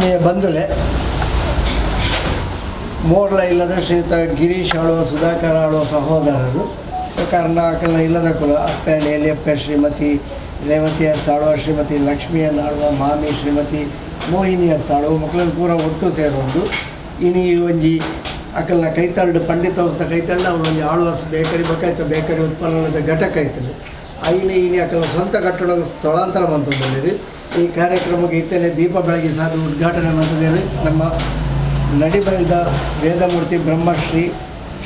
ಆತ್ಮೀಯ ಬಂಧುಲೆ, ಮೋರ್ಲ ಇಲ್ಲದ ಶ್ರೀಯುತ ಗಿರೀಶ್ ಆಳುವ, ಸುಧಾಕರ್ ಆಳುವ ಸಹೋದರರು, ಕರ್ನಾಟಕ ಇಲ್ಲದ ಕುಲ ಅಪ್ಪೆ ನೇಲಿಯಪ್ಪೆ ಶ್ರೀಮತಿ ರೇವತಿ ಎಸ್ ಆಳುವ, ಶ್ರೀಮತಿ ಲಕ್ಷ್ಮಿಯನ್ ಆಳುವ, ಮಾಮಿ ಶ್ರೀಮತಿ ಮೋಹಿನಿ ಎಸ್ ಆಳುವ ಮಕ್ಕಳನ್ನು ಪೂರ ಒಟ್ಟು ಸೇರೊಂದು ಇನಿ ಒಂಜಿ ಅಕಲ್ನ ಕೈತಲ್ಡು, ಪಂಡಿತ ಹೌಸ್ದ ಕೈತಲ್ಡು ಅವನು ಒಂಜಿ ಆಳ್ವಾಸ್ ಬೇಕರಿ ಬಕಾಯ್ತ ಬೇಕರಿ ಉತ್ಪನ್ನದ ಘಟಕ ಐತಲು. ಐನೆ ಇನಿ ಅಕಲ್ನ ಸ್ವಂತ ಕಟ್ಟಡ ಸ್ಥಳಾಂತರ ಮಂತೊಂದುಲ್ಲೆರ್. ಈ ಕಾರ್ಯಕ್ರಮಕ್ಕೆ ಇತ್ತನೆ ದೀಪ ಬೆಳಗಿ ಸಾಧು ಉದ್ಘಾಟನೆ ಮಂತದೇರು ನಮ್ಮ ನಡಿಬೈಲ್ದ ವೇದಮೂರ್ತಿ ಬ್ರಹ್ಮಶ್ರೀ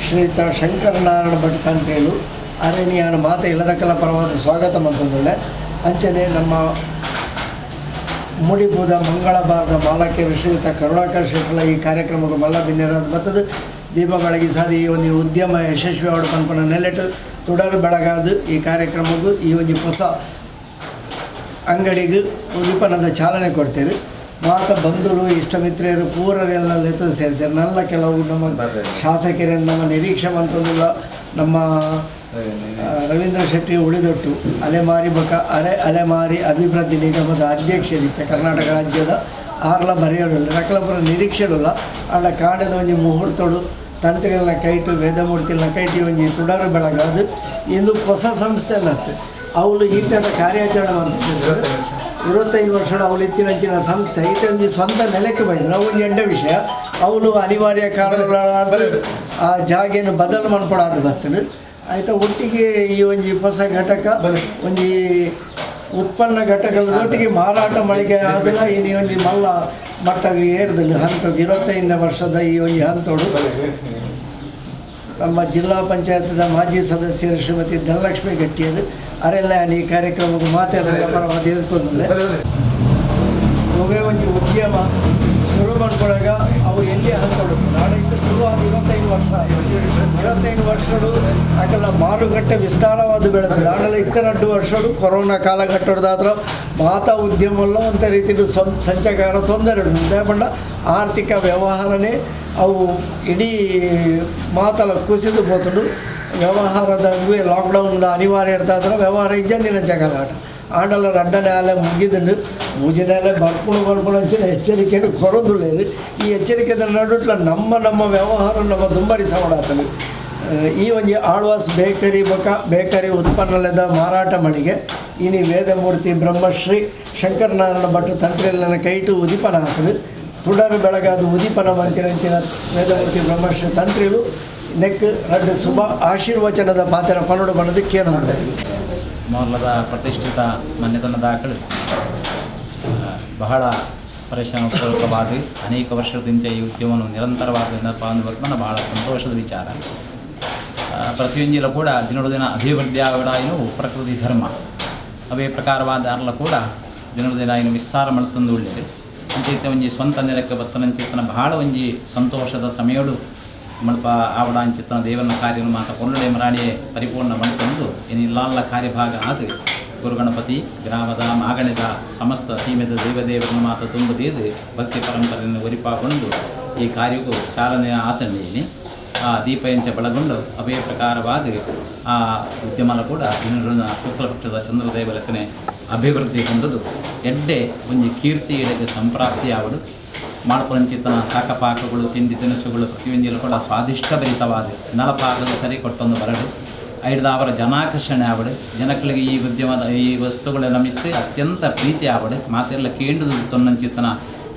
ಶ್ರೀಯುತ ಶಂಕರನಾರಾಯಣ ಭಟ್ ತಂತ್ರಿಗಳು. ಅರಣ್ಯಾನ ಮಾತೆ ಇಲ್ಲದಕ್ಕಲ್ಲ ಪರವಾದ ಸ್ವಾಗತ ಮಂತೊಂದುಲ್ಲೆ. ಅಂಚನೆ ನಮ್ಮ ಮುಡಿಪುದ ಮಂಗಳ ಬಾರದ ಮಾಲಕಿಯರು ಶ್ರೀಯುತ ಕರುಣಾಕರ್ ಶೆಟ್ಟಲ ಈ ಕಾರ್ಯಕ್ರಮಕ್ಕೆ ಮಲ್ಲ ಬಿನ್ನೆರಾದ ಬತ್ತದು ದೀಪ ಬೆಳಗಿ ಸಾದಿ ಈ ಒಂದು ಉದ್ಯಮ ಯಶಸ್ವಿ ಆವಡು ಪನ್ಪನ ನೆಲೆಟ್ ತುಡರು ಬೆಳಗಾದು ಈ ಕಾರ್ಯಕ್ರಮಕ್ಕೂ ಈ ಒಂದು ಹೊಸ ಅಂಗಡಿಗೆ ಉದ್ದೀಪನದ ಚಾಲನೆ ಕೊಡ್ತೀರಿ. ಮಾತ ಬಂಧುಗಳು, ಇಷ್ಟ ಮಿತ್ರರು ಪೂರರೆಲ್ಲ ಲೆತ್ತ ಸೇರ್ತಾರೆ. ನನ್ನ ಕೆಲವು ನಮ್ಮ ಶಾಸಕರನ್ನು ನಮ್ಮ ನಿರೀಕ್ಷೆ ಮಂತೊಂದಿಲ್ಲ. ನಮ್ಮ ರವೀಂದ್ರ ಶೆಟ್ಟಿ ಉಳಿದೊಟ್ಟು ಅಲೆಮಾರಿ ಬಕ ಅರೆ ಅಲೆಮಾರಿ ಅಭಿವೃದ್ಧಿ ನಿಗಮದ ಅಧ್ಯಕ್ಷರಿತ್ತ ಕರ್ನಾಟಕ ರಾಜ್ಯದ ಆರ್ಲ ಬರೆಯೋಡಿಲ್ಲ, ರಕಲಪುರ ನಿರೀಕ್ಷೆಡುಲ್ಲ. ಆಂಡ ಕಾಂಡದ ಒಂಜಿ ಮುಹೂರ್ತಡು ತಂತ್ರಿಗಳನ್ನ ಕೈಟು, ವೇದಮೂರ್ತಿಗಳನ್ನ ಕೈಟಿ ಒಂಜಿ ತುಡರು ಬೆಳಗಾದು ಇಂದು ಹೊಸ ಸಂಸ್ಥೆ ಅಂದತ್ತು. ಅವಳು ಈತನ ಕಾರ್ಯಾಚರಣೆ ಮಾಡ್ತಿದ್ರು. 25 ವರ್ಷ ಅವಳು ಇತ್ತಿನಂಚಿನ ಸಂಸ್ಥೆ ಈತ ಒಂಜಿ ಸ್ವಂತ ನೆಲೆಕ್ಕೆ ಬಂದಿದ್ರು. ಅವು ಒಂಜಿ ಎಡ್ಡೆ ವಿಷಯ. ಅವಳು ಅನಿವಾರ್ಯ ಕಾರಣಗಳ ಆ ಜಾಗೆಯನ್ನು ಬದಲು ಮನ್ಪಡಾದ ಬತ್ತನು ಆಯ್ತಾ. ಒಟ್ಟಿಗೆ ಈ ಒಂಜಿ ಹೊಸ ಘಟಕ, ಒಂಜಿ ಉತ್ಪನ್ನ ಘಟಕದೊಟ್ಟಿಗೆ ಮಾರಾಟ ಮಳಿಗೆ ಆದಲ ಇನ್ನು ಒಂಜಿ ಮಲ್ಲ ಮಟ್ಟಗೆ ಏರ್ದಲ್ಲಿ ಹಂತಕ್ಕೆ 25ನೇ ವರ್ಷದ ಈ ಒಂಜಿ ಹಂತೋಡು ನಮ್ಮ ಜಿಲ್ಲಾ ಪಂಚಾಯತ್ದ ಮಾಜಿ ಸದಸ್ಯರು ಶ್ರೀಮತಿ ಧನಲಕ್ಷ್ಮಿ ಗಟ್ಟಿಯರು ಅರೆಲ್ಲ ಈ ಕಾರ್ಯಕ್ರಮಕ್ಕೆ ಮಾತಾಡೋದು ಪರವಾದ ಎದುರ್ಕೊಂಡಲೆ. ಒವೇ ಒಂಜಿ ಉದ್ಯಮ ಶುರು ಮಾಡ್ಕೊಳ್ಳಾಗ ಅವು ಎಲ್ಲಿ ಹಂತಡು ನಾಳೆ ಇಂದ ಶುರುವಾದ 25 ವರ್ಷ, 25 ವರ್ಷಡು ಆಕೆಲ್ಲ ಮಾರುಕಟ್ಟೆ ವಿಸ್ತಾರವಾದ ಬೆಳೆದು. ನಾಳೆಲ್ಲ 22 ವರ್ಷಡು ಕೊರೋನಾ ಕಾಲಘಟ್ಟದಾತ್ರ ಮಾತಾ ಉದ್ಯಮಲ್ಲ ಅಂತ ರೀತಿಯಲ್ಲಿ ಸಂಚಕಾರ ತೊಂದರೆ ಉಂಟು. ಪಂಡ ಆರ್ಥಿಕ ವ್ಯವಹಾರನೇ ಅವು ಇಡೀ ಮಾತಲ ಕುಸಿದು ಪೋತುಂಡು. ವ್ಯವಹಾರದ ಲಾಕ್ಡೌನ್ದ ಅನಿವಾರ್ಯ ಇರ್ತಾದ್ರೆ ವ್ಯವಹಾರ ಇಜ್ಜಂದಿನ ಜಗಲಾಟ ಆಂಡಲ ರಡ್ಡನೆ ಆಲೆ ಮುಗಿದುಂಡು. ಮೂಜಿನಾಲೆ ಬರ್ಪುಣು ಬರ್ಪುಣು ಅಂಚಿನ ಎಚ್ಚರಿಕೆಯನ್ನು ಕೊರೊಂದುಲ್ಲೆರ್. ಈ ಎಚ್ಚರಿಕೆದ ನಡುಟ್ಲ ನಮ್ಮ ನಮ್ಮ ವ್ಯವಹಾರ ನಮ್ಮ ದುಂಬರಿಸವಡಾತನು. ಈ ಒಂಜಿ ಆಳ್ವಾಸ್ ಬೇಕರಿ ಬೊಕ ಬೇಕರಿ ಉತ್ಪನ್ನದ ಮಾರಾಟ ಮಳಿಗೆ ಇನಿ ವೇದಮೂರ್ತಿ ಬ್ರಹ್ಮಶ್ರೀ ಶಂಕರನಾರಾಯಣ ಭಟ್ ತಂತ್ರಿಯಲ್ಲನ ಕೈಟು ಉದೀಪನ ಹಾಕಲು ತುಡರು ಬೆಳಗಾದ ಉದೀಪನ ಮಂತಿನಂಚಿನ ವೇದಮೂರ್ತಿ ಬ್ರಹ್ಮಶ್ರೀ ತಂತ್ರಿಲು ನೆಕ್ ರಡ್ಡು ಶುಭ ಆಶೀರ್ವಚನದ ಪಾತ್ರ ಪನ್ನಡು ಬಣ್ಣದ ಕೇನಂದ. ಮೊದಲದ ಪ್ರತಿಷ್ಠಿತ ಮನೆತನ ದಾಖಲು ಬಹಳ ಪರಿಶ್ರಮಪೂರ್ವಕವಾದ ಅನೇಕ ವರ್ಷದಿಂದ ಈ ಉದ್ಯಮವನ್ನು ನಿರಂತರವಾದ ನೆನಪಾನುವರ್ಮನ ಬಹಳ ಸಂತೋಷದ ವಿಚಾರ. ಪ್ರತಿಯೊಂದಿಲ ಕೂಡ ದಿನದ ದಿನ ಅಭಿವೃದ್ಧಿ ಆವಡಾಯಿನು ಪ್ರಕೃತಿ ಧರ್ಮ. ಅವೇ ಪ್ರಕಾರವಾದ ಅರ್ಲ ಕೂಡ ದಿನದ ದಿನ ಇನ್ನು ವಿಸ್ತಾರ ಮಳ್ತಂದು ಉಳ್ಳೇರಿ ಅಂಚೈತೆ ಒಂಜಿ ಸ್ವಂತ ನೆಲಕ್ಕೆ ಬತ್ತನಂಚಿತನ ಬಹಳ ಒಂಜಿ ಸಂತೋಷದ ಸಮಯಡು ಮಲ್ಪ ಆವಡ ಅಂಚಿತನ ದೇವನ ಕಾರ್ಯನು ಮಾತ ಕೊಲ್ಲಡೆ ಮರಾಣಿಯೇ ಪರಿಪೂರ್ಣ ಮಲ್ತಂದು ಇನ್ನು ಕಾರ್ಯಭಾಗ ಆದ ಗುರುಗಣಪತಿ ಗ್ರಾಮದ ಮಾಗಣಿದ ಸಮಸ್ತ ಸೀಮೆದ ದೇವದೇವರನ್ನು ಮಾತ ತುಂಬುದೀದು ಭಕ್ತಿ ಪರಂಪರೆಯನ್ನು ಒರಿಪಾಕೊಂಡು ಈ ಕಾರ್ಯಕ್ಕೂ ಚಾಲನೆ ಆತಂಡೇನಿ. ಆ ದೀಪ ಎಂಚ ಬಳಗೊಂಡು ಅವೇ ಪ್ರಕಾರವಾದ ಆ ಉದ್ಯಮಲ ಕೂಡ ದಿನದ ಶುಕ್ಲಪಕ್ಷದ ಚಂದ್ರದೇವ ಲೆಕ್ಕನೆ ಅಭಿವೃದ್ಧಿ ಹೊಂದದು ಎಡ್ಡೆ ಒಂಜಿ ಕೀರ್ತಿ ಎಡೆಗೆ ಸಂಪ್ರಾಪ್ತಿ ಆವಡು ಮಾಡ್ಪುರಂಚಿತನ ಸಾಕಪಾಕಗಳು, ತಿಂಡಿ ತಿನಿಸುಗಳು ಪ್ರತಿಯೊಂದಿಲು ಕೂಡ ಸ್ವಾದಿಷ್ಟ ಭರಿತವಾದ ನಲಪಾಕದ ಸರಿ ಕೊಟ್ಟೊಂದು ಬರಡು ಐಡ್ದ ಅವರ ಜನಾಕರ್ಷಣೆ ಆವಡು ಜನಗಳಿಗೆ ಈ ಉದ್ಯಮದ ಈ ವಸ್ತುಗಳೆಲ್ಲ ಮಿತ್ತು ಅತ್ಯಂತ ಪ್ರೀತಿ ಆವಡು ಮಾತೆಲ್ಲ ಕೇಂದ್ರ ತೊನ್ನಂಚಿತನ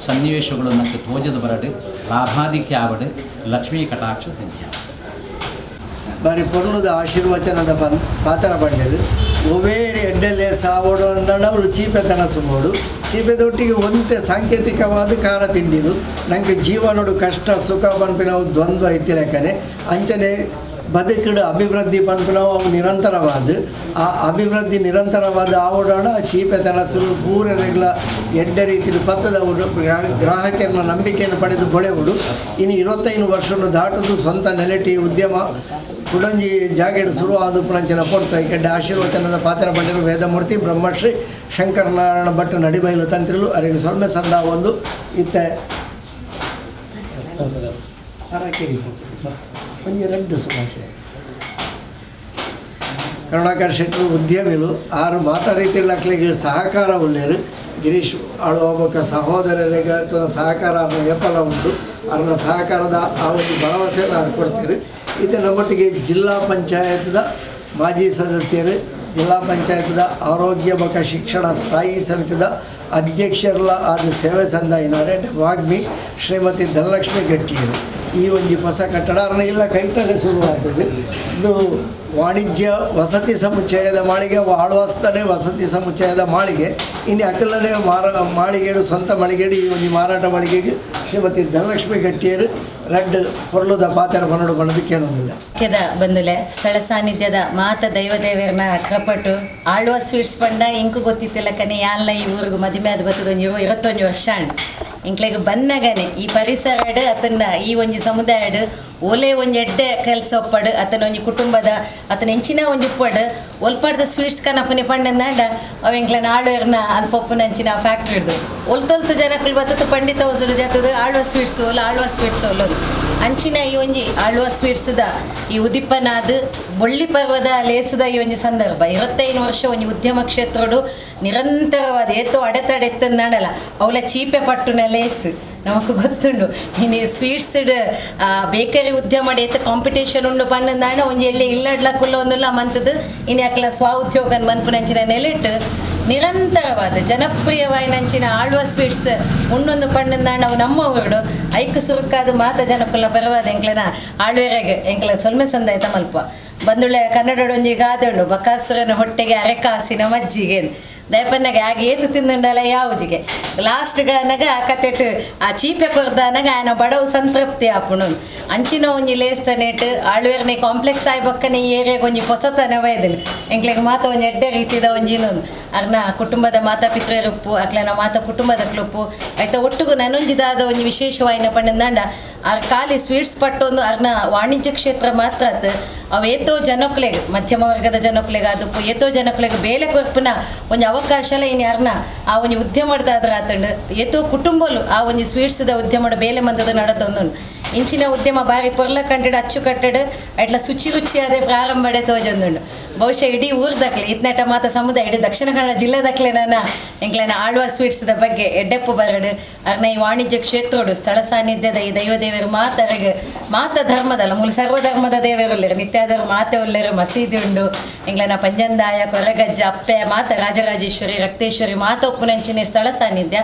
ಸನ್ನಿವೇಶಗಳು ನಕ್ಕೆ ತೋಜದ ಬರಡು ಲಾಭಾಧಿಕ್ಯ ಆವಡು ಲಕ್ಷ್ಮೀ ಕಟಾಕ್ಷ ಸಿದ್ಧ. ಬಾರಿ ಪೊರ್ಲುದ ಆಶೀರ್ವಚನದ ಪನ್ ಪಾತ್ರ ಪಂಡೆರು. ಒವೇರಿ ಎಡ್ಡೆಲೆ ಸಾವೋಡು ಅಂಡಣ ಅವಳು ಚೀಪೆ ತನಸು ಮೋಡು ಚೀಪೆದೊಟ್ಟಿಗೆ ಒಂತೆ ಸಾಂಕೇತಿಕವಾದ ಖಾರ ತಿಂಡಿಲು. ನಂಗೆ ಜೀವನೋಡು ಕಷ್ಟ ಸುಖ ಪನ್ಪಿನವು ದ್ವಂದ್ವ ಇತ್ತಿಲೆಕ್ಕನೆ ಅಂಚನೆ ಬದುಕುಡು ಅಭಿವೃದ್ಧಿ ಪನ್ಪಿನವು ಅವು ನಿರಂತರವಾದ ಆ ಅಭಿವೃದ್ಧಿ ನಿರಂತರವಾದ ಆವಡೋಣ. ಚೀಪೆ ತನಸು ಪೂರರೆಗ್ಲ ಎಡ್ಡೆ ರೀತಿಯಲ್ಲಿ ಪತ್ತದ ಗ್ರಾಹಕರನ್ನ ನಂಬಿಕೆಯನ್ನು ಪಡೆದು ಬೊಳೆವುಡು. ಇನ್ನು 25 ವರ್ಷವನ್ನು ದಾಟದು ಸ್ವಂತ ನೆಲೆಟಿ ಉದ್ಯಮ ಕುಡಂಜಿ ಜಾಗೆಡ್ ಶುರು ಆದ ಪುಣಂಚಿನ ಪೊರ್ತು ಕೆಡ್ಡ ಆಶೀರ್ವಚನದ ಪಾತ್ರ ಪಂಡಿರು ವೇದಮೂರ್ತಿ ಬ್ರಹ್ಮಶ್ರೀ ಶಂಕರನಾರಾಯಣ ಭಟ್ ನಡಿಬೈಲು ತಂತ್ರಿಲು ಅರಿಗೆ ಸೊಲ್ಮೆ ಸಂದ ಒಂದು ಇತ್ತೆ ಅರಕೇರಿ ಒಂಜಿ ರಡ್ಡು ಶುಭಾಶಯ. ಕರುಣಾಕರ್ ಶೆಟ್ಟರು ಉದ್ಯಮಿಲು ಆರು ಮಾತಾ ರೀತಿಯಲ್ಲಿ ಅಕ್ಲಿಗೆ ಸಹಕಾರ ಉಳ್ಳೇರು. Girish Alva ಬೊಕ್ಕ ಸಹೋದರರಿಗೆ ಸಹಕಾರ ಏಪಲ ಉಂಟು. ಅವರ ಸಹಕಾರದ ಆ ಒಂದು ಭರವಸೆಯನ್ನು ಅವ್ರು ಕೊಡ್ತೀರಿ. ಇದು ನಮ್ಮೊಟ್ಟಿಗೆ ಜಿಲ್ಲಾ ಪಂಚಾಯತ್ದ ಮಾಜಿ ಸದಸ್ಯರು, ಜಿಲ್ಲಾ ಪಂಚಾಯತ್ದ ಆರೋಗ್ಯ ಬೊಕ್ಕ ಶಿಕ್ಷಣ ಸ್ಥಾಯಿ ಸಮಿತಿದ ಅಧ್ಯಕ್ಷರೆಲ್ಲ ಆದ ಸೇವೆ ಸಂದಾಯಿನವರೇ ವಾಗ್ಮಿ ಶ್ರೀಮತಿ ಧನಲಕ್ಷ್ಮಿ ಗಟ್ಟಿಯರು. ಈ ಒಂದು ಹೊಸ ಕಟ್ಟಡ ಇಲ್ಲ ಕೈತಲೆ ಶುರುವಾಗ್ತದೆ. ಇದು ವಾಣಿಜ್ಯ ವಸತಿ ಸಮುಚ್ಚಯದ ಮಾಳಿಗೆ, ಆಳ್ವಾಸ್ತನೇ ವಸತಿ ಸಮುಚ್ಚಯದ ಮಾಳಿಗೆ. ಇನ್ನು ಅಕಲನೇ ಮಾಳಿಗೇಡು ಸ್ವಂತ ಮಾಳಿಗೇಡು ಈ ಒಂದು ಮಾರಾಟ ಮಾಳಿಗೆಗೆ ಶ್ರೀಮತಿ ಧನಲಕ್ಷ್ಮಿ ಗಟ್ಟಿಯರು ರಡ್ಡ್ ಪೊರ್ಲುದ ಪಾತ್ರ ಬನ್ನಡು ಬಣ್ಣದಕ್ಕೇನೊಂದಿಲ್ಲ. ಮುಖ್ಯದ ಬಂದುಲೆ ಸ್ಥಳ ಸಾನ್ನಿಧ್ಯದ ಮಾತ ದೈವದೇವರನ್ನ ಕೃಪಟು ಆಳ್ವ ಸ್ವೀಟ್ಸ್ ಪಂಡ ಇಂಕು ಗೊತ್ತಿತ್ತಿಲ್ಲ ಕನೆ ಯಾಲ್ಲ ಈ ಊರಿಗೂ ಮದುವೆ ಆದ ಬತ್ತದ ಒಂಜಿ 21 ವರ್ಷ ಅಂಡ್ ಇಂಕ್ಲೆಗ್ ಬನ್ನಗನೆ ಈ ಪರಿಸರ ಅತನ್ನ ಈ ಒಂಜಿ ಸಮುದಾಯ ಓಲೆ ಒಂಜಿ ಎಡ್ಡೆ ಕೆಲಸ ಒಪ್ಪಡು ಅತನ ಒಂಜಿ ಕುಟುಂಬದ ಅತನ ಎಂಚಿನ ಒಂಜಿ ಉಪ್ಪಡು ಒಲ್ಪಾಡ್ದ ಸ್ವೀಟ್ಸ್ ಕನಪನೆ ಪಂಡಂದಾಂಡ ಅವ ಎಂಕ್ಲೆನ ಆಳ್ವೇರ್ನ ಅಲ್ಲಿ ಪಪ್ಪುನ ಅಂಚಿನ ಫ್ಯಾಕ್ಟ್ರಿ ಹಿಡ್ದು ಒಲ್ತೊಲ್ತು ಜನಕ್ಕಳು ಬತ್ತದು ಪಂಡಿತ ಹೊಸಡು ಜಾತದ ಆಳ್ವ ಸ್ವೀಟ್ಸ್ ಓಲ ಆಳ್ವ ಸ್ವೀಟ್ಸ್ ಒಲ್ಲೋದು ಅಂಚಿನ ಈ ಒಂಜಿ ಆಳ್ವ ಸ್ವೀಟ್ಸ್ದ ಈ ಉದಿಪನಾದ ಬೊಳ್ಳಿ ಪರ್ವದ ಲೇಸದ ಈ ಒಂಜಿ ಸಂದರ್ಭ 25 ವರ್ಷ ಒಂಜಿ ಉದ್ಯಮ ಕ್ಷೇತ್ರಡು ನಿರಂತರವಾದ ಏತೋ ಅಡೆತಡೆ ಎತ್ತಂದಾಡಲ್ಲ ಅವಲ ಚೀಪೆ ಪಟ್ಟುನ ಲೇಸ್ ನಮಕ್ ಗೊತ್ತುಂಡು. ಇನ್ನು ಸ್ವೀಟ್ಸ್ ಬೇಕರಿ ಉದ್ಯಮ ಏತ ಕಾಂಪಿಟೇಷನ್ ಉಂಡು ಪನ್ನಂದಾಂಡ ಒಂಜಿ ಎಲ್ಲಿ ಇಲ್ಲಡ್ಲ ಕುಲ್ಲ ಒಂದುಲ್ಲ ಮಂತದ್ದು ಇನ್ನು ಅಕ್ಲ ಸ್ವ ಉದ್ಯೋಗ ಮನ್ಪುನಂಚಿನ ನೆಲೆಟ್ಟು ನಿರಂತರವಾದ ಜನಪ್ರಿಯವಾಯಿನಂಚಿನ ಆಳ್ವ ಸ್ವೀಟ್ಸ್ ಉಂಡೊಂದು ಪಣ್ಣಂದಾಂಡ ಅವು ನಮ್ಮ ಊರುಡು ಐಕು ಸುರುಕಾದ ಮಾತ ಜನಕುಲ ಬರವಾದ ಎಂಕ್ಲೆನ ಆಳ್ವೇರೆಗೆ ಎಂಕ್ಲ ಸೊಲ್ಮೆ ಸಂದಾಯ್ತ ಮಲ್ಪ ಬಂದುಳೆ ಕನ್ನಡ ಒಂಜಿ ಗಾದೆ ಉಂಡು ಬಕಾಸುರನ ಹೊಟ್ಟೆಗೆ ಅರೆಕಾಸಿನ ಮಜ್ಜಿಗೆ ದಯಪನ್ನಾಗ ಆಗ ಏತು ತಿಂದುಂಡಲ್ಲ ಯಾವುಜಿಗೆ ಲಾಸ್ಟ್ ಗಾನಗ ಆ ಕತೆಟ್ ಆ ಚೀಪೆ ಕೊರ್ದಾನಗ ಆಯನ ಬಡವು ಸಂತೃಪ್ತಿ ಆಪುಣು ಅಂಚಿನ ಒಂಜಿ ಲೇಸ್ತನೇಟ್ ಆಳ್ವೇರ್ನೆ ಕಾಂಪ್ಲೆಕ್ಸ್ ಆಯ್ ಬಕ್ಕನೆ ಈ ಏರಿಯಾಗ ಒಂಜಿ ಹೊಸತನ ವೈದನು ಎಂಕ್ಲೆಗ್ ಮಾತ ಒಂಜಿ ಎಡ್ಡೆ ರೀತಿದ ಒಂಜಿ ಇನ್ನೊಂದು ಅರ್ನ ಕುಟುಂಬದ ಮಾತಾ ಪಿತೃರುಪ್ಪು ಅಕ್ಲೆನ ಮಾತಾ ಕುಟುಂಬದ ಕ್ಲುಪ್ಪು ಆಯ್ತಾ ಒಟ್ಟುಗು ನನೊಂಜಿದಾದ ಒಂಜಿ ವಿಶೇಷವಾಯಿನ ಪಂಡಂದಾಂಡ ಆರ್ ಖಾಲಿ ಸ್ವೀಟ್ಸ್ ಪಟ್ಟೊಂದು ಅರ್ನ ವಾಣಿಜ್ಯ ಕ್ಷೇತ್ರ ಮಾತ್ರ ಅತ್ ಅವು ಏತೋ ಜನಕ್ಲೆಗ್ ಮಧ್ಯಮ ವರ್ಗದ ಜನಕ್ಲೆಗ್ ಅದಪ್ಪು ಏತೋ ಜನಕ್ಲೆಗ್ ಬೇಲೆ ಕೊರ್ಪುನ ಒಂಜಿ ಅವಕಾಶಲ ಇನ್ನು ಅರ್ನ ಆ ಒಂಜಿ ಉದ್ಯಮಡ್ದಾದ್ರ ಆತಂಡು ಏತೋ ಕುಟುಂಬಲು ಆ ಒಂಜಿ ಸ್ವೀಟ್ಸ್ದ ಉದ್ಯಮದ ಬೇಲೆ ಮಂದದ ನಡತೊಂದು ಇಂಚಿನ ಉದ್ಯಮ ಬಾರಿ ಪೊರ್ಲ ಕಂಡಿಡು ಅಚ್ಚು ಕಟ್ಟಡು ಅಟ್ಲ ಶುಚಿ ರುಚಿಯಾದೆ ಪ್ರಾರಂಭಡೆ ತೋಜೊಂದುಂಡು. ಬಹುಶಃ ಇಡೀ ಊರ್ದಕ್ಲೆ ಇತ್ನೆಟ ಮಾತ ಸಮುದಾಯ ಇಡೀ ದಕ್ಷಿಣ ಕನ್ನಡ ಜಿಲ್ಲೆದಕ್ಲೆ ನನ್ನ ಎಂಕ್ಲೆನ ಆಳ್ವ ಸ್ವೀಟ್ಸ್ದ ಬಗ್ಗೆ ಎಡ್ಡೆಪ್ಪು ಬರಡು ಅರ್ನ ಈ ವಾಣಿಜ್ಯ ಕ್ಷೇತ್ರಡು ಸ್ಥಳ ಸಾನ್ನಿಧ್ಯದ ಈ ದೈವದೇವರು ಮಾತರೆಗೆ ಮಾತ ಧರ್ಮದಲ್ಲ ಮೂಲ ಸರ್ವಧರ್ಮದ ದೇವರುಲ್ಲೇರು ನಿತ್ಯಾದರು ಮಾತೆ ಉಲ್ಲೇರು ಮಸೀದಿ ಉಂಡು ಎಂಕ್ಲೆನ ಪಂಜಂದಾಯ ಕೊರಗಜ್ಜ ಅಪ್ಪೆ ಮಾತ ರಾಜರಾಜೇಶ್ವರಿ ರಕ್ತೇಶ್ವರಿ ಮಾತ ಉಪ್ಪುನಂಚಿನ ಸ್ಥಳ ಸಾನ್ನಿಧ್ಯ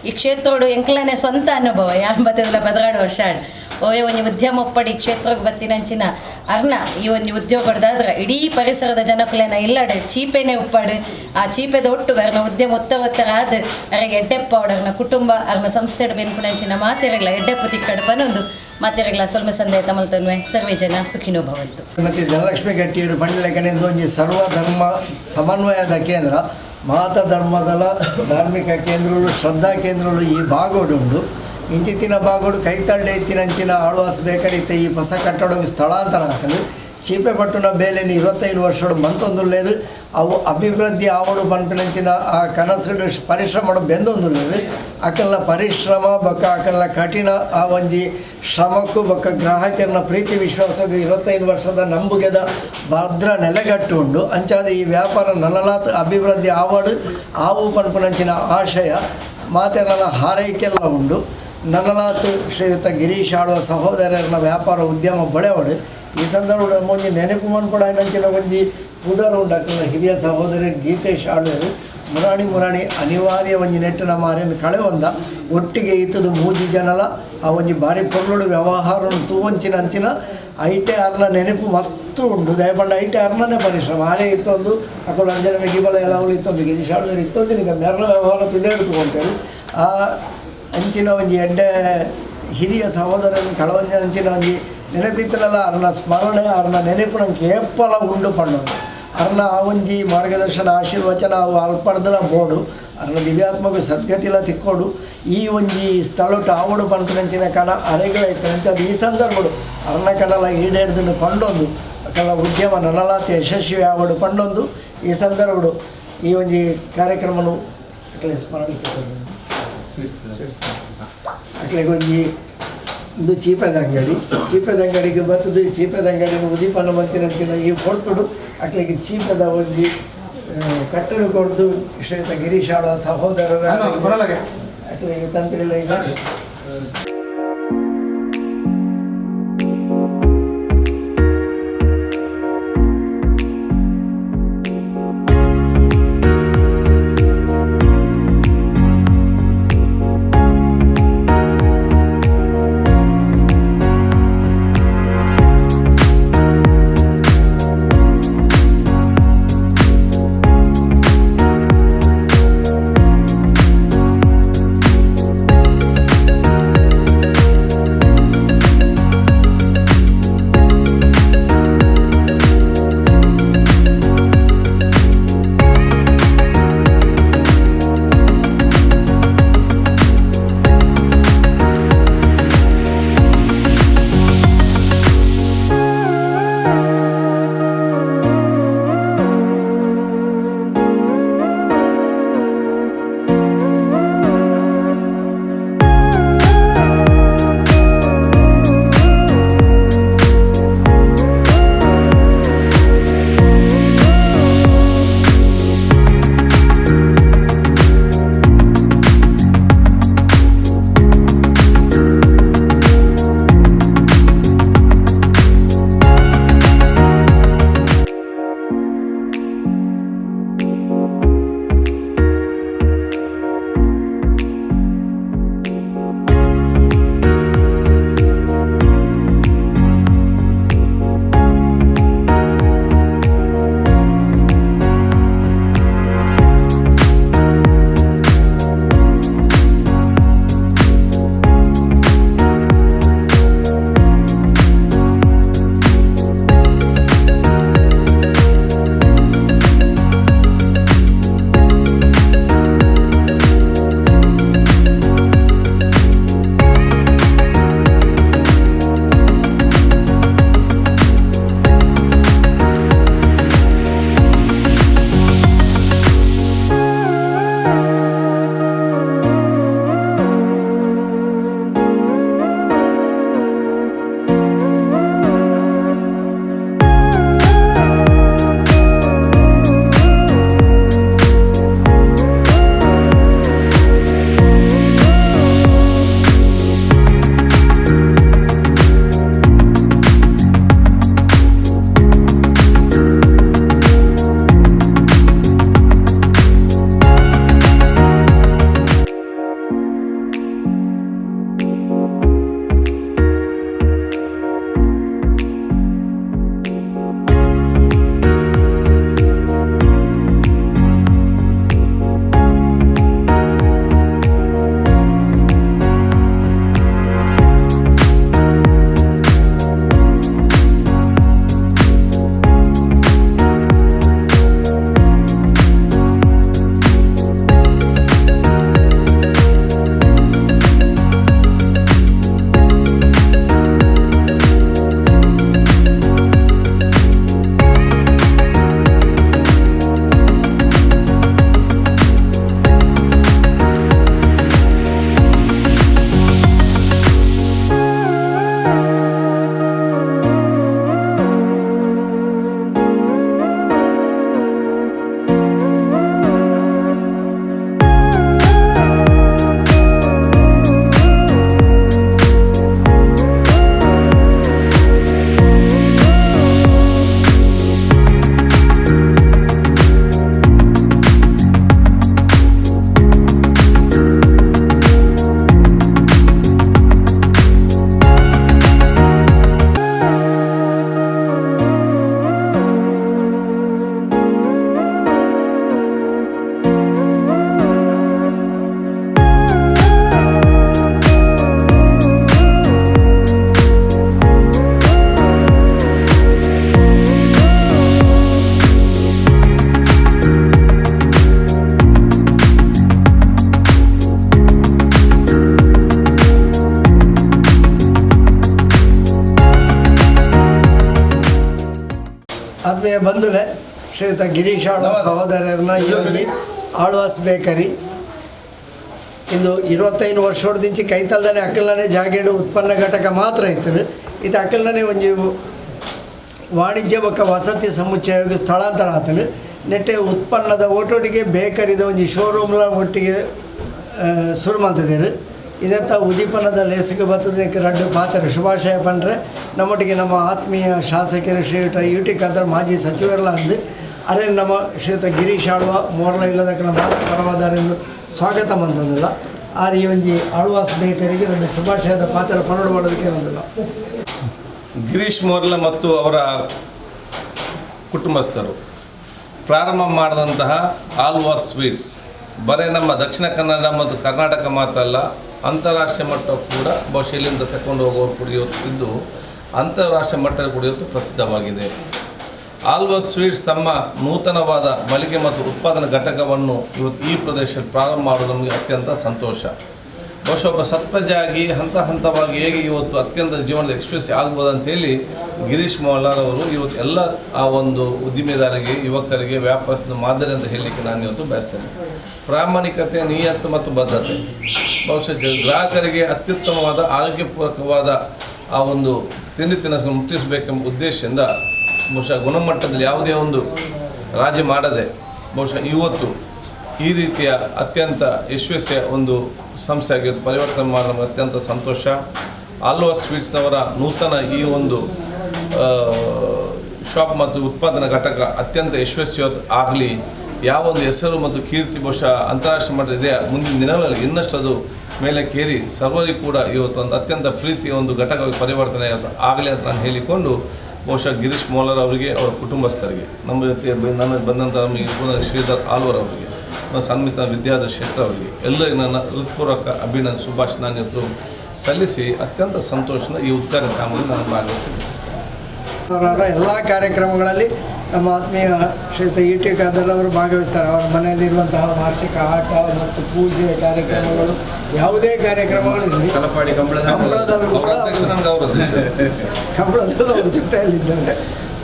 ಈ ಕ್ಷೇತ್ರಡು ಎಂಕ್ಲನೆ ಸ್ವಂತ ಅನುಭವ ಯಾನ್ ಬತ್ತದಲ್ಲ 12 ವರ್ಷ ಓಯ್ ಒಂಜಿ ಉದ್ಯಮ ಒಪ್ಪಡಿ ಕ್ಷೇತ್ರಕ್ಕೆ ಬತ್ತಿನಂಚಿನ ಅರ್ನ ಈ ಒಂಜಿ ಉದ್ಯೋಗದಾದ್ರೆ ಇಡೀ ಪರಿಸರದ ಜನಕುಲೆನ ಇಲ್ಲಡೆ ಚೀಪೆನೆ ಉಪ್ಪಾಡು ಆ ಚೀಪೆದ ಒಟ್ಟು ಅರ್ನ ಉದ್ಯಮ ಒತ್ತರ ಒತ್ತರ ಆದ ಅರೆಗೆ ಎಡ್ಡೆಪ್ಪ ಅರ್ನ ಕುಟುಂಬ ಅರ್ನ ಸಂಸ್ಥೆ ಬೆನ್ಪುನಂಚಿನ ಮಾತೆರಗ್ಲ ಎಡ್ಡೆಪ್ಪು ತಿಕ್ಕಡು ಪನೊಂದು ಮಾತೆರಗ್ಲ ಸೊಲ್ಮೆ ಸಂದೇಹ ತಮಲ್ತನ್ವೆ ಸರ್ವೇ ಜನ ಸುಖಿನೋ ಭವಂತು. ಶ್ರೀಮತಿ ಧನಲಕ್ಷ್ಮಿ ಗಟ್ಟಿಯರು ಪಂಡಿಲೆಕ್ಕನೆ ಒಂಜಿ ಸರ್ವಧರ್ಮ ಸಮನ್ವಯದ ಕೇಂದ್ರ ಮಾತ ಧರ್ಮದಲ ಧಾರ್ಮಿಕ ಕೇಂದ್ರಗಳು ಶ್ರದ್ಧಾ ಕೇಂದ್ರಗಳು ಈ ಭಾಗೋಡುಂಡು. ಇಂಚಿತ್ತಿನ ಬಾಗೋಡು ಕೈತಳ್ಡೆ ಇತ್ತಿನಂಚಿನ ಆಳ್ವಾಸ್ ಬೇಕರಿತ್ತೆ ಈ ಹೊಸ ಕಟ್ಟಡಕ್ಕೆ ಸ್ಥಳಾಂತರ ಆಗ್ತದೆ. ಚೀಪೆ ಪಟ್ಟಣ ಬೇಲೆని 25 ವರ್ಷಡು ಮಂತೊಂದುಲ್ಲೇರು ಅವು ಅಭಿವೃದ್ಧಿ ಆವಡು ಪನ್ಪಿನಂಚಿನ ಆ ಕನಸು ಪರಿಶ್ರಮ ಬೆಂದೊಂದುಲ್ಲೇರು ಅಕಲ್ನ ಪರಿಶ್ರಮ ಬೊಕ್ಕ ಅಕಲ್ನ ಕಠಿಣ ಆ ಒಂಜಿ ಶ್ರಮಕ್ಕೂ ಬೊಕ್ಕ ಗ್ರಾಹಕರನ್ನ ಪ್ರೀತಿ ವಿಶ್ವಾಸಕ್ಕೂ 25 ವರ್ಷದ ನಂಬುಗೆದ ಭದ್ರ ನೆಲೆಗಟ್ಟು ಉಂಡು. ಅಂಚಾದ ಈ ವ್ಯಾಪಾರ ನಲಲಾತ್ ಅಭಿವೃದ್ಧಿ ಆವಡು ಆವು ಪನ್ಪುನಂಚಿನ ಆಶಯ ಮಾತೆಲ್ಲ ಹಾರೈಕೆಲ್ಲ ಉಂಡು. ನನ್ನಲಾತ್ ಶ್ರೀಯುತ ಗಿರೀಶ್ ಆಳುವ ಸಹೋದರನ ವ್ಯಾಪಾರ ಉದ್ಯಮ ಬಳೆವಡು. ಈ ಸಂದರ್ಭ ಒಂಜಿ ನೆನಪು ಮನ್ಪಡ ನಂಚಿನ ಒಂಜಿ ಪುದರ್ ಉಂಡಾಕಲ್ನ ಹಿರಿಯ ಸಹೋದರ ಗೀತೇಶ್ ಆಳುವರು ಮುರಾಣಿ ಮುರಾಣಿ ಅನಿವಾರ್ಯ ಒಂಜಿ ನೆಟ್ಟಿನ ಮಾರಿನ ಕಳೆ ಒಂದ ಒಟ್ಟಿಗೆ ಇತ್ತದು ಮೂಜಿ ಜನಲ ಆ ಒಂಜಿ ಬಾರಿ ಪೊರ್ಲುಡು ವ್ಯವಹಾರನು ತೂವಂಚಿನ ಅಂಚಿನ ಐಟೆ ಆರ್ನ ನೆನಪು ಮಸ್ತು ಉಂಡು. ದಯಪಂಡ ಐಟೆ ಅರ್ನನೇ ಪರಿಶ್ರಮ ಆರೇ ಇತ್ತೊಂದು ಅక్కడ ಅಂಜನ ಗಿಬಲ ಎಲ್ಲ ಅವಳು ಇತ್ತೊಂದು ಗಿರೀಶ್ ಆಳುವರು ಇತ್ತೊಂದು ನಿಮಗೆ ಮೆರನ ವ್ಯವಹಾರ ಪಿದೇಡು ತಗೊಂತೇವೆ ಆ ಅಂಚಿನ ಒಂಜಿ ಎಡ್ಡೆ ಹಿರಿಯ ಸಹೋದರನ ಕಳವಂಜ ಅಂಚಿನ ಒಂಜಿ ನೆನಪಿತ್ತಲಲ್ಲ ಅರ್ನ ಸ್ಮರಣೆ ಅರ್ನ ನೆನಪು ನಂಗೆ ಏಪಲ ಉಂಡು ಪಣ್ಣೊಂದು ಅರ್ನ ಆ ಒಂಜಿ ಮಾರ್ಗದರ್ಶನ ಆಶೀರ್ವಚನ ಅವು ಅಲ್ಪಡ್ದಲ ಬೋಡು ಅರ್ನ ದಿವ್ಯಾತ್ಮಕ ಸದ್ಗತಿಲ ತಿಕ್ಕೋಡು ಈ ಒಂಜಿ ಸ್ಥಳಟ್ಟು ಆವಡು ಪನ್ಪಿನಂಚಿನ ಕಣ ಅರೆಗಳೈತೆ ಅಂಚ ಅದು ಈ ಸಂದರ್ಭಡು ಅರ್ನ ಕಣಲ ಈಡೇರ್ದನ್ನು ಪಂಡೊಂದು ಕಣ ಉದ್ಯಮ ನನಲಾತ ಯಶಸ್ವಿ ಆವಡು ಪಂಡೊಂದು ಈ ಸಂದರ್ಭಡು ಈ ಒಂಜಿ ಕಾರ್ಯಕ್ರಮನು ಅಕ್ಲೆ ಸ್ಮರಣೆ ಅಕ್ಲೆಗ್ ಒಂಜಿ ಇಂದು ಚೀಪೆದ ಅಂಗಡಿ ಚೀಪೆದ ಅಂಗಡಿಗೆ ಬತ್ತದು ಚೀಪೆದ ಅಂಗಡಿನ ಉದೀಪನ ಮಂತಿನಂಚಿನ ಈ ಪೊರ್ತುಡು ಅಕ್ಲೆಗ್ ಚೀಪೆದ ಒಂಜಿ ಕಟ್ಟಲು ಕೊಡ್ದು ಶ್ರೀಯುತ ಗಿರೀಶ್ ಆಳ್ವ ಸಹೋದರರ ಅಕ್ಲೆಗ್ ತಂತ್ರಿಲ ಈಗ ಆತ್ಮೀಯ ಬಂಧುಲೆ ಶ್ರೀಯುತ ಗಿರೀಶ್ ಆಳ್ವ ಸಹೋದರರನ್ನ ಈ ಒಂಜಿ ಆಳ್ವಾಸ್ ಬೇಕರಿ ಇಂದು 25 ವರ್ಷದಿಂಚಿ ಕೈತಲ್ದನೆ ಅಕ್ಕಲ್ನೇ ಜಾಗೇಡು ಉತ್ಪನ್ನ ಘಟಕ ಮಾತ್ರ ಇತ್ತು. ಇದು ಅಕ್ಕಲ್ನೇ ಒಂಜಿ ವಾಣಿಜ್ಯ ಬೊಕ್ಕ ವಸತಿ ಸಮುಚ್ಚಯ ಸ್ಥಳಾಂತರ ಆತನು. ನೆಟ್ಟೆ ಉತ್ಪನ್ನದ ಒಟ್ಟೊಟ್ಟಿಗೆ ಬೇಕರಿದ ಒಂಜಿ ಶೋರೂಮ್ಲ ಒಟ್ಟಿಗೆ ಶುರು ಮಂತಿದ್ದೀರು. ಇದತ್ತ ಉದ್ದೀಪನದ ಲೇಸಿಗೆ ಬರ್ತದೆ ರಡ್ಡು ಪಾತ್ರ ಶುಭಾಶಯ ಪಂಡ್ರೆ ನಮ್ಮೊಟ್ಟಿಗೆ ನಮ್ಮ ಆತ್ಮೀಯ ಶಾಸಕರು ಶ್ರೀಯುತ ಯು ಟಿ ಖಾದರ್ ಮಾಜಿ ಸಚಿವರಲ್ಲ ಅಂದು ಅರೆ ನಮ್ಮ ಶ್ರೀಯುತ ಗಿರೀಶ್ ಆಳ್ವ ಮೋರ್ಲ ಇಲ್ಲದಕ್ಕನ ಮಾತು ಪರವಾದಾರನ್ನು ಸ್ವಾಗತ ಮಂತೊಂದಿಲ್ಲ. ಆರ್ ಈ ಒಂಜಿ ಆಳ್ವಾಸ್ ಬೇಕರಿಗೆ ನಮ್ಮ ಶುಭಾಶಯದ ಪಾತ್ರ ಪನ್ನಡು ಮಾಡೋದಕ್ಕೆ ಒಂದಿಲ್ಲ. ಗಿರೀಶ್ ಮೋರ್ಲ ಮತ್ತು ಅವರ ಕುಟುಂಬಸ್ಥರು ಪ್ರಾರಂಭ ಮಾಡಿದಂತಹ ಆಳ್ವಾಸ್ ಸ್ವೀಟ್ಸ್ ಬರೀ ನಮ್ಮ ದಕ್ಷಿಣ ಕನ್ನಡ ಮತ್ತು ಕರ್ನಾಟಕ ಮಾತ್ರ ಅಲ್ಲ, ಅಂತಾರಾಷ್ಟ್ರೀಯ ಮಟ್ಟ ಕೂಡ ಬಹುಶಃ ಇಲ್ಲಿಂದ ತಗೊಂಡು ಹೋಗೋರು ಕೂಡ ಇವತ್ತು ಇದ್ದು ಅಂತಾರಾಷ್ಟ್ರೀಯ ಮಟ್ಟದ ಕೂಡ ಇವತ್ತು ಪ್ರಸಿದ್ಧವಾಗಿದೆ. ಆಳ್ವಾಸ್ ಸ್ವೀಟ್ಸ್ ತಮ್ಮ ನೂತನವಾದ ಮಳಿಗೆ ಮತ್ತು ಉತ್ಪಾದನಾ ಘಟಕವನ್ನು ಇವತ್ತು ಈ ಪ್ರದೇಶದಲ್ಲಿ ಪ್ರಾರಂಭ ಮಾಡೋದು ನಮಗೆ ಅತ್ಯಂತ ಸಂತೋಷ. ಬಹುಶಃ ಒಬ್ಬ ಸತ್ಪ್ರಜೆಯಾಗಿ ಹಂತ ಹಂತವಾಗಿ ಹೇಗೆ ಇವತ್ತು ಅತ್ಯಂತ ಜೀವನದ ಯಶಸ್ವಿ ಆಗ್ಬೋದು ಅಂತೇಳಿ ಗಿರೀಶ್ ಮೋಹನ್ಲಾಲ್ ಇವತ್ತು ಎಲ್ಲ ಆ ಒಂದು ಉದ್ದಿಮೆದಾರರಿಗೆ, ಯುವಕರಿಗೆ ವ್ಯಾಪಾರಸ್ಥನ ಮಾದರಿ ಅಂತ ಹೇಳಲಿಕ್ಕೆ ನಾನು ಇವತ್ತು ಬಯಸ್ತೇನೆ. ಪ್ರಾಮಾಣಿಕತೆ, ನಿಯತ್ತು ಮತ್ತು ಬದ್ಧತೆ ಬಹುಶಃ ಗ್ರಾಹಕರಿಗೆ ಅತ್ಯುತ್ತಮವಾದ ಆರೋಗ್ಯಪೂರ್ವಕವಾದ ಆ ಒಂದು ತಿಂಡಿ ತಿನಿಸನ್ನು ಮುಟ್ಟಿಸಬೇಕೆಂಬ ಉದ್ದೇಶದಿಂದ ಬಹುಶಃ ಗುಣಮಟ್ಟದಲ್ಲಿ ಯಾವುದೇ ಒಂದು ರಾಜಿ ಮಾಡದೆ ಬಹುಶಃ ಇವತ್ತು ಈ ರೀತಿಯ ಅತ್ಯಂತ ಯಶಸ್ವಿಯ ಒಂದು ಸಂಸ್ಥೆ ಆಗಿದ್ದು ಪರಿವರ್ತನೆ ಮಾಡಲು ನಮಗೆ ಅತ್ಯಂತ ಸಂತೋಷ. ಆಳ್ವಾಸ್ ಸ್ವೀಟ್ಸ್ನವರ ನೂತನ ಈ ಒಂದು ಶಾಪ್ ಮತ್ತು ಉತ್ಪಾದನಾ ಘಟಕ ಅತ್ಯಂತ ಯಶಸ್ವಿ ಆಗಲಿ. ಯಾವ ಒಂದು ಹೆಸರು ಮತ್ತು ಕೀರ್ತಿ ಬಹುಶಃ ಅಂತಾರಾಷ್ಟ್ರೀಯ ಮಟ್ಟದ ಇದೆ, ಮುಂದಿನ ದಿನಗಳಲ್ಲಿ ಇನ್ನಷ್ಟು ಅದು ಮೇಲಕ್ಕೇರಿ ಸರ್ವರಿಗೂ ಕೂಡ ಇವತ್ತು ಒಂದು ಅತ್ಯಂತ ಪ್ರೀತಿಯ ಒಂದು ಘಟಕವಾಗಿ ಪರಿವರ್ತನೆ ಆಗಲಿ ಅಂತ ನಾನು ಹೇಳಿಕೊಂಡು ಬಹುಶಃ ಗಿರೀಶ್ ಮೋಹನ್ಲಾಲ್ ಅವರಿಗೆ, ಅವರ ಕುಟುಂಬಸ್ಥರಿಗೆ, ನಮ್ಮ ಜೊತೆ ನನ್ನ ಬಂದಂಥ ನಮಗೆ ಶ್ರೀಧರ್ ಆಳ್ವರ್ ಅವರಿಗೆ, ಸನ್ಮಿತ ವಿದ್ಯಾಧರ್ ಶೆಟ್ಟರ್ ಅವರಿಗೆ ಎಲ್ಲರಿಗೂ ನನ್ನ ಹೃತ್ಪೂರ್ವಕ ಅಭಿನಂದನೆ ಶುಭಾಶಯ ನಾನು ಇವತ್ತು ಸಲ್ಲಿಸಿ ಅತ್ಯಂತ ಸಂತೋಷದ ಈ ಉದ್ಘಾಟನೆ ಕಾಮಗಾರಿ ನಾನು ಭಾಗವಹಿಸಲಿಕ್ಕೆ ಇಚ್ಛಿಸ್ತೇನೆ. ಅವರ ಎಲ್ಲ ಕಾರ್ಯಕ್ರಮಗಳಲ್ಲಿ ನಮ್ಮ ಆತ್ಮೀಯ ಶ್ರೀಯುತ ಇ ಟಿ ಖಾದರ್ ಅವರು ಭಾಗವಹಿಸ್ತಾರೆ. ಅವರ ಮನೆಯಲ್ಲಿರುವಂತಹ ವಾರ್ಷಿಕ ಆಟ ಮತ್ತು ಪೂಜೆ ಕಾರ್ಯಕ್ರಮಗಳು, ಯಾವುದೇ ಕಾರ್ಯಕ್ರಮಗಳು ಇರಲಿ, ತಲಪಾಡಿ ಕಂಬಳದಲ್ಲೂ ಕೂಡ ಕಂಬಳದಲ್ಲೂ ಅವ್ರ ಜೊತೆಯಲ್ಲಿದ್ದಾರೆ.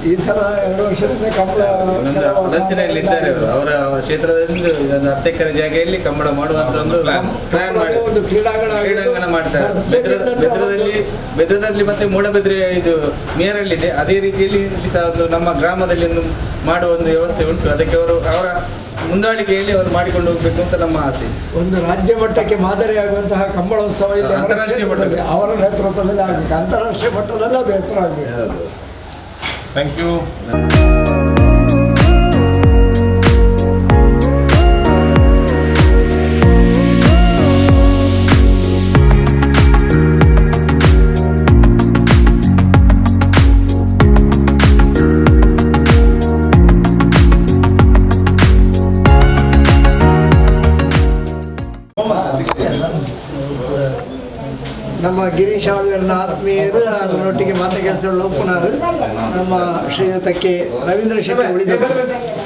ಈ ಸಲ 2 ವರ್ಷದಿಂದ ಕಂಬಳ ಆಲೋಚನೆಯಲ್ಲಿದ್ದಾರೆ ಅವರು. ಅವರ ಕ್ಷೇತ್ರದಿಂದ ಒಂದು 10 ಎಕರೆ ಜಾಗೆಯಲ್ಲಿ ಕಂಬಳ ಮಾಡುವಂತ ಒಂದು ಪ್ಲಾನ್ ಮಾಡಿ ಒಂದು ಕ್ರೀಡಾಂಗಣ ಕ್ರೀಡಾಂಗಣ ಮಾಡ್ತಾರೆ. ಬೆದ್ರದಲ್ಲಿ ಮತ್ತೆ ಮೂಡಬಿದ್ರೆ ಇದು ಮೇರಲ್ಲಿದೆ, ಅದೇ ರೀತಿಯಲ್ಲಿ ಇಲ್ಲಿ ಸಹ ಒಂದು ನಮ್ಮ ಗ್ರಾಮದಲ್ಲಿ ಒಂದು ಮಾಡುವ ಒಂದು ವ್ಯವಸ್ಥೆ ಉಂಟು. ಅದಕ್ಕೆ ಅವರು ಅವರ ಮುಂದಾಳಿಕೆಯಲ್ಲಿ ಅವರು ಮಾಡಿಕೊಂಡು ಹೋಗಬೇಕು ಅಂತ ನಮ್ಮ ಆಸೆ. ಒಂದು ರಾಜ್ಯ ಮಟ್ಟಕ್ಕೆ ಮಾದರಿಯಾಗುವಂತಹ ಕಂಬಳೋತ್ಸವ ಇಲ್ಲಿ ಅಂತಾರಾಷ್ಟ್ರೀಯ ಮಟ್ಟದಲ್ಲಿ ಅವರ ನೇತೃತ್ವದಲ್ಲಿ ಆಗಬೇಕು, ಅಂತಾರಾಷ್ಟ್ರೀಯ ಮಟ್ಟದಲ್ಲಿ ಅದು ಹೆಸರಾಗಬೇಕು. Thank you. ನಮ್ಮ ಗಿರೀಶ್ ಆಳ್ವರ್ನ ಆತ್ಮೀಯರು ಅವರೊಟ್ಟಿಗೆ ಮಾತು ಕೆಲಸ ಒಪ್ಪುನಾರು ನಮ್ಮ ಶ್ರೀಯುತಕ್ಕೆ ರವೀಂದ್ರ ಶೆಟ್ಟಿ ಉಳಿದ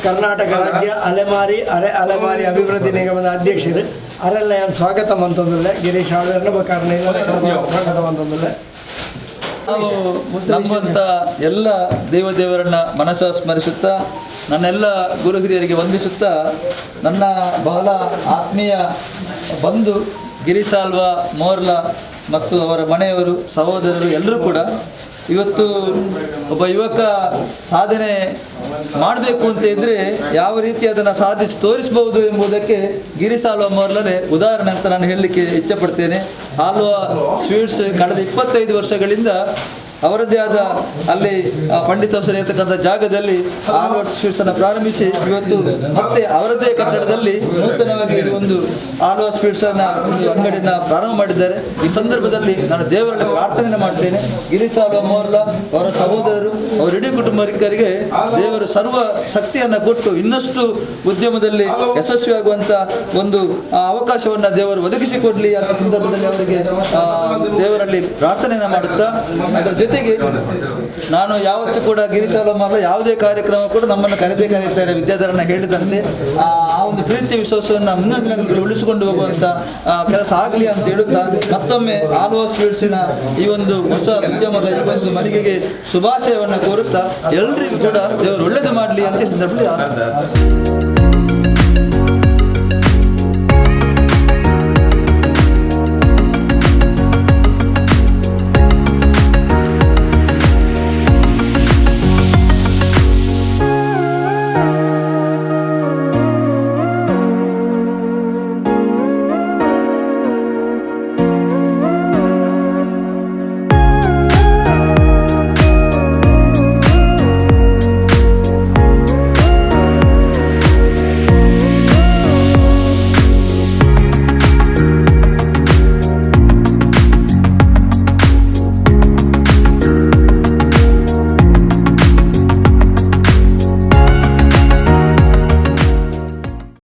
ಕರ್ನಾಟಕ ರಾಜ್ಯ ಅಲೆಮಾರಿ ಅರೆ ಅಲೆಮಾರಿ ಅಭಿವೃದ್ಧಿ ನಿಗಮದ ಅಧ್ಯಕ್ಷರು ಅರೆಲ್ಲ ಸ್ವಾಗತ ಮಂತೊಂದಿಲ್ಲ. ಗಿರೀಶ್ ಆಳ್ವರ್ನ ಕಾರಣ ಸ್ವಾಗತ ಮಂತೊಂದಿಲ್ಲ. ನಾವು ನಂಬುವಂಥ ಎಲ್ಲ ದೇವದೇವರನ್ನ ಮನಸ್ಸ ಸ್ಮರಿಸುತ್ತಾ, ನನ್ನೆಲ್ಲ ಗುರು ಹಿರಿಯರಿಗೆ ವಂದಿಸುತ್ತಾ, ನನ್ನ ಬಹಳ ಆತ್ಮೀಯ ಬಂಧು ಗಿರೀಶ್ ಆಳ್ವ ಮೋರ್ಲ ಮತ್ತು ಅವರ ಮನೆಯವರು, ಸಹೋದರರು ಎಲ್ಲರೂ ಕೂಡ ಇವತ್ತು ಒಬ್ಬ ಯುವಕ ಸಾಧನೆ ಮಾಡಬೇಕು ಅಂತ ಇದ್ದರೆ ಯಾವ ರೀತಿ ಅದನ್ನು ಸಾಧಿಸಿ ತೋರಿಸ್ಬೋದು ಎಂಬುದಕ್ಕೆ ಗಿರೀಶ್ ಆಳ್ವ ಮೋರ್ಲನೇ ಉದಾಹರಣೆ ಅಂತ ನಾನು ಹೇಳಲಿಕ್ಕೆ ಇಚ್ಛೆಪಡ್ತೇನೆ. ಆಳ್ವ ಸ್ವೀಟ್ಸ್ ಕಳೆದ 25 ವರ್ಷಗಳಿಂದ ಅವರದ್ದೇ ಆದ ಅಲ್ಲಿ ಪಂಡಿತ ಹೌಸಲ್ಲಿ ಇರತಕ್ಕಂಥ ಜಾಗದಲ್ಲಿ ಆಳ್ವ ಸ್ವೀಟ್ಸನ್ನು ಪ್ರಾರಂಭಿಸಿ ಇವತ್ತು ಮತ್ತೆ ಅವರದ್ದೇ ಕಟ್ಟಡದಲ್ಲಿ ನೂತನವಾಗಿ ಒಂದು ಆಳ್ವ ಸ್ವೀಟ್ಸನ್ನು ಒಂದು ಅಂಗಡಿಯನ್ನು ಪ್ರಾರಂಭ ಮಾಡಿದ್ದಾರೆ. ಈ ಸಂದರ್ಭದಲ್ಲಿ ನಾನು ದೇವರಲ್ಲಿ ಪ್ರಾರ್ಥನೆ ಮಾಡ್ತೇನೆ, ಗಿರೀಶ್ ಆಳ್ವ ಮೋರ್ಲ ಅವರ ಸಹೋದರರು, ಅವರ ಇಡೀ ಕುಟುಂಬರಿಗೆ ದೇವರು ಸರ್ವ ಶಕ್ತಿಯನ್ನು ಕೊಟ್ಟು ಇನ್ನಷ್ಟು ಉದ್ಯಮದಲ್ಲಿ ಯಶಸ್ವಿಯಾಗುವಂಥ ಒಂದು ಅವಕಾಶವನ್ನು ದೇವರು ಒದಗಿಸಿಕೊಡಲಿ ಅಂತ ಸಂದರ್ಭದಲ್ಲಿ ಅವರಿಗೆ ದೇವರಲ್ಲಿ ಪ್ರಾರ್ಥನೆಯನ್ನು ಮಾಡುತ್ತಾ, ಅದರ ಜೊತೆ ನಾನು ಯಾವತ್ತೂ ಕೂಡ ಗಿರೀಶ್ ಆಳ್ವ ಮೋರ್ಲ ಯಾವುದೇ ಕಾರ್ಯಕ್ರಮ ಕೂಡ ನಮ್ಮನ್ನು ಕರೆದೇ ಕರೆಯುತ್ತಾರೆ. ವಿದ್ಯಾಧರನ ಹೇಳಿದಂತೆ ಆ ಒಂದು ಪ್ರೀತಿ ವಿಶ್ವಾಸವನ್ನು ಮುಂದಿನ ದಿನಗಳಲ್ಲಿ ಉಳಿಸಿಕೊಂಡು ಹೋಗುವಂಥ ಕೆಲಸ ಆಗಲಿ ಅಂತ ಹೇಳುತ್ತಾ ಮತ್ತೊಮ್ಮೆ ಆಳ್ವ ಸ್ವೀಟ್ಸಿನ ಈ ಒಂದು ಹೊಸ ಉದ್ಯಮದ ಈ ಒಂದು ಮಳಿಗೆಗೆ ಶುಭಾಶಯವನ್ನು ಕೋರುತ್ತಾ ಎಲ್ರಿಗೂ ಕೂಡ ದೇವರು ಒಳ್ಳೇದು ಮಾಡಲಿ ಅಂತ ಈ ಸಂದರ್ಭದಲ್ಲಿ.